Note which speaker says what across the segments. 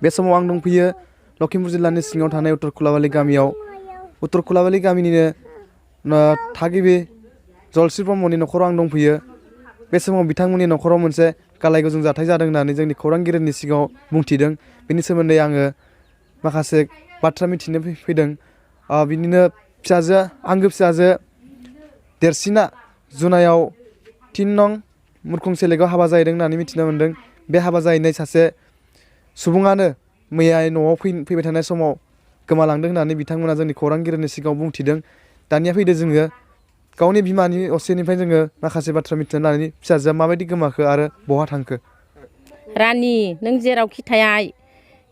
Speaker 1: बे समाव आं दंफैयो लखिमपुर जिल्लानि सिङाव थानाय उत्तर खुलाबालि गामियाव उत्तर खुलाबालि गामिनिनो थागिबि जलस्रि ब्रह्मनि न'खराव आं दंफैयो बे समाव बिथांमोननि न'खराव मोनसे गालाय गुजुं जाथाय जादों होननानै जोंनि खौरांगिरिनि सिगाङाव बुंथिदों बेनि सोमोन्दै आङो माखासे बाथ्रा मिथिनो फैदों बिनिनो फिसाजो आंगो फिसाजो देरसिना जुनायाव 3 नं मुरखुं सेलेगाव हाबा जाहैदों होननानै मिथिनो मोन्दों बे हाबा जाहैनाय सासे सुबुङानो मैया न'आव फैबाय थानाय समाव गोमालांदों होननानै बिथांमोना जोंनि खौरांगिरिनि सिगाङाव बुंथिदों दानिया फैदो जोङो गावनि बिमानि असेनिफ्राय जोङो माखासे बाथ्रा मिथिनो होननानै फिसाजोआ माबायदि गोमाखो आरो बहा थांखो
Speaker 2: रानि नों जेरावखि थाया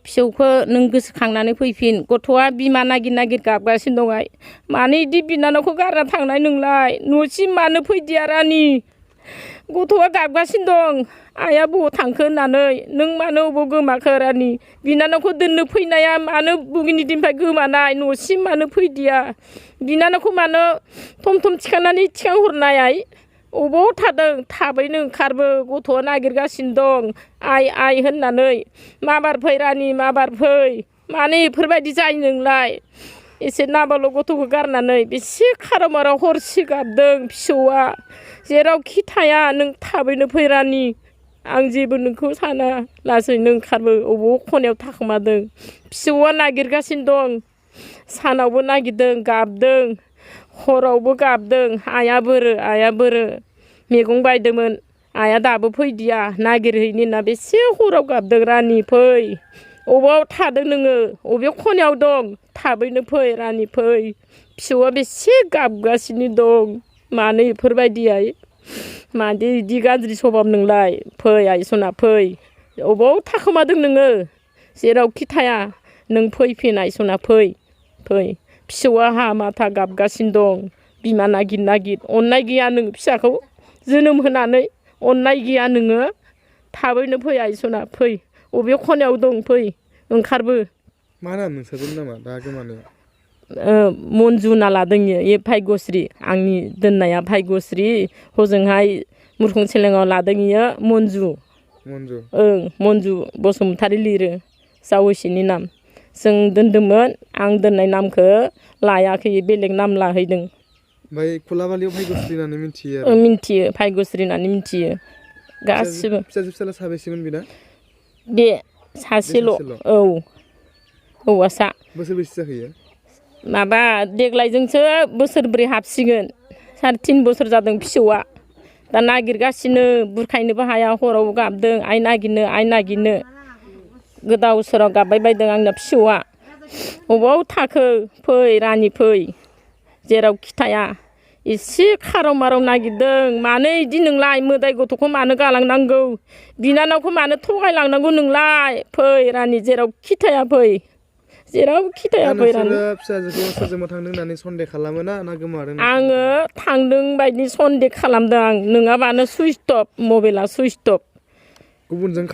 Speaker 2: फिसौखौ नों गोसोखांनानै फैफिन गथ'आ बिमा नागिर नागिर गाबगासिनो दं मानो इदि बिनानावखौ गारना थांनाय नोंलाय न'सिम मानो फैदिया रानि गथ'आ गाबगासिनो दं आइया बबाव थांखो होननानै नों मानो बबाव गोमाखो रानि बिनानावखौ दोननो फैनाया मानो बुगिनि दिननिफ्राय गोमानाय न'सिम मानो फैदिया बिनानावखौ मानो थम थम थिखांनानै थिखांहरनाय अबाव थादों थाबैनो ओंखारबो गथ'आ नागिरगासिनो दं आइ होननानै माबार फै रानि माबार फै मानो बेफोरबायदि जायो नोंलाय एसे नाबाल' गथ'खौ गारनानै बेसे खाराव माराव हरसे गाबदों फिसौआ जेरावखि थाया नों थाबैनो फै रानि आं जेबो नोंखौ साना लासैनो ओंखारबो अबाव खनायाव थाखोमादों फिसौआ नागिरगासिनो दं सानावबो नागिरदों गाबदों हरावबो गाबदों आइया बोरो मैगं बायदोंमोन आइया दाबो फैदिया नागिरहैनि होनना बेसे हराव गाबदों रानि फै अबाव थादों नोङो अबे खनायाव दं थाबैनो फै रानि फै फिसौआ बेसे गाबगासिनो दं मानो बेफोरबायदि मादि बिदि गाज्रि सभाब नोंलाय फै आइ सना फै अबाव थाखोमादों नोङो जेरावखि थाया नों फैफिन आइ सना फै फिसौआ हामाथा गाबगासिनो दं बिमा नागिर नागिर अननाय गैया नों फिसाखौ जोनोम होनानै अननाय गैया नोङो थाबैनो फै आइ सना फै अबे खनायाव दं फै ओंखारबो
Speaker 1: मा नाम नोंसोरनि नामा दा गोमानाया
Speaker 2: मन्जु होनना लादों इयो भाग्यश्री आंनि दोननाया भाग्यश्री हजोंहाय मुरखुं सेलेङाव लादों इयो मन्जु मन्जु बसुमतारी लिरो जावैसोनि नाम जों दोनदोंमोन आं दोननाय नामखौ लायाखै बेलेग नाम लाहैदों
Speaker 1: ओमफ्राय खुलाबालियाव भाग्यश्री होननानै मिथियो
Speaker 2: मिथियो भाग्यश्री होननानै मिथियो गासिबो
Speaker 1: फिसाला साबेसेमोन बिना
Speaker 2: बे सासेल' हौवासा
Speaker 1: बोसोरबेसे जाखैयो
Speaker 2: माबा देग्लायजोंसो बोसोरब्रै हाबसिगोन 3.5 बोसोर जादों फिसौआ दा नागिरगासिनो बुरखायनोबो हाया हराव गाबदों आइ नागिरनो गोदाव सोराव गाबबाय बायदों आंना फिसौआ अबाव थाखो फै रानि फै जेरावखि थाया एसे खाराव माराव नागिरदों मानो इदि नोंलाय मोदाय गथ'खौ मानो गालांनांगौ बिनानावखौ मानो थगायलांनांगौ नोंलाय फै रानि जेरावखि थाया फै जेरावखि थाया फै रानि
Speaker 1: फिसाजोखौ सोरजोंबा थांदों होननानै सन्देह खालामो ना गोमादों
Speaker 2: आङो थांदों बायदि सन्देह खालामदों आं नङाबानो सुइच अफ मबाइला सुइच अफ गुबुनजों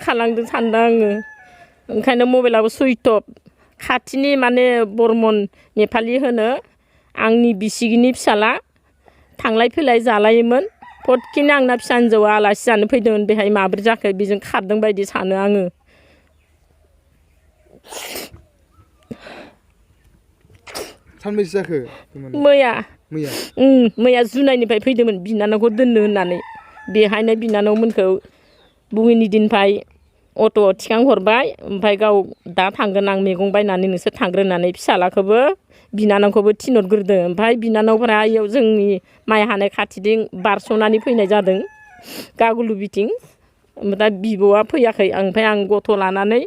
Speaker 2: खारलांदों सानदों आङो ओंखायनो मबाइलाबो सुइच अफ खाथिनि माने बरमन नेपालि होनो आंनि बिसिगिनि फिसाला थांलाय फैलाय जालायोमोन फटकिनो आंना फिसा हिन्जावा आलासि जानो फैदोंमोन बेहाय माब्रै जाखो बेजों खारदों बायदि सानो आङो
Speaker 1: सानबैसे जाखो
Speaker 2: मैया जुनाइनिफ्राय फैदोंमोन बिनानावखौ दोननो होननानै बेहायनो बिनानावमोनखौ बुहिनि दिननिफ्राय अट'आव थिखांहरबाय ओमफ्राय गाव दा थांगोन आं मैगं बायनानै नोंसोर थांग्रोनानै फिसालाखौबो बिनानावखौबो थिनहरग्रोदों ओमफ्राय बिनानावफोरा इयाव जोंनि माइ हानाय खाथिजों बारस'नानै फैनाय जादों गागुलुबिथिं दा बिब'आ फैयाखै ओमफ्राय आं गथ' लानानै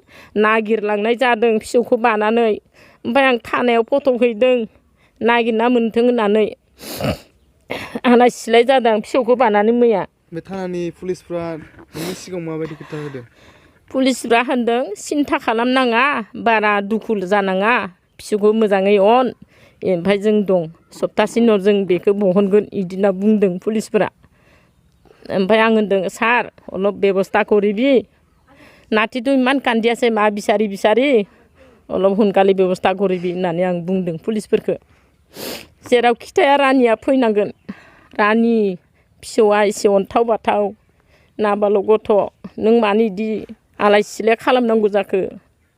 Speaker 2: नागिरलांनाय जादों फिसौखौ बानानै ओमफ्राय आं थानायाव फट' हैदों नागिरना मोन्थों होननानै आलाय सिलाय जादों फिसौखौ बानानै मैया
Speaker 1: बे थानानि पुलिसफ्रा नोंनि सिगाङाव माबायदि खोथा होदों
Speaker 2: पुलिसफ्रा होनदों सिन्था खालामनाङा बारा दुखु जानाङा फिसौखौ मोजाङै अन ओमफ्राय जों दं सप्तासे उनाव जों बेखौ बहनगोन बिदि होनना बुंदों पुलिसफोरा ओमफ्राय आं होनदों सार अलप बेबस्था करिबि नाथिथ' इमान कान्दियासै मा बिसारि अलप सोनकाले बेबस्था करिबि होननानै आं बुंदों पुलिसफोरखौ जेरावखि थाया रानिया फैनांगोन रानि फिसौआ एसे अन्थाव बाथाव नाबाल' गथ' नों मानो बिदि आलाय सिलाय खालामनांगौ जाखो।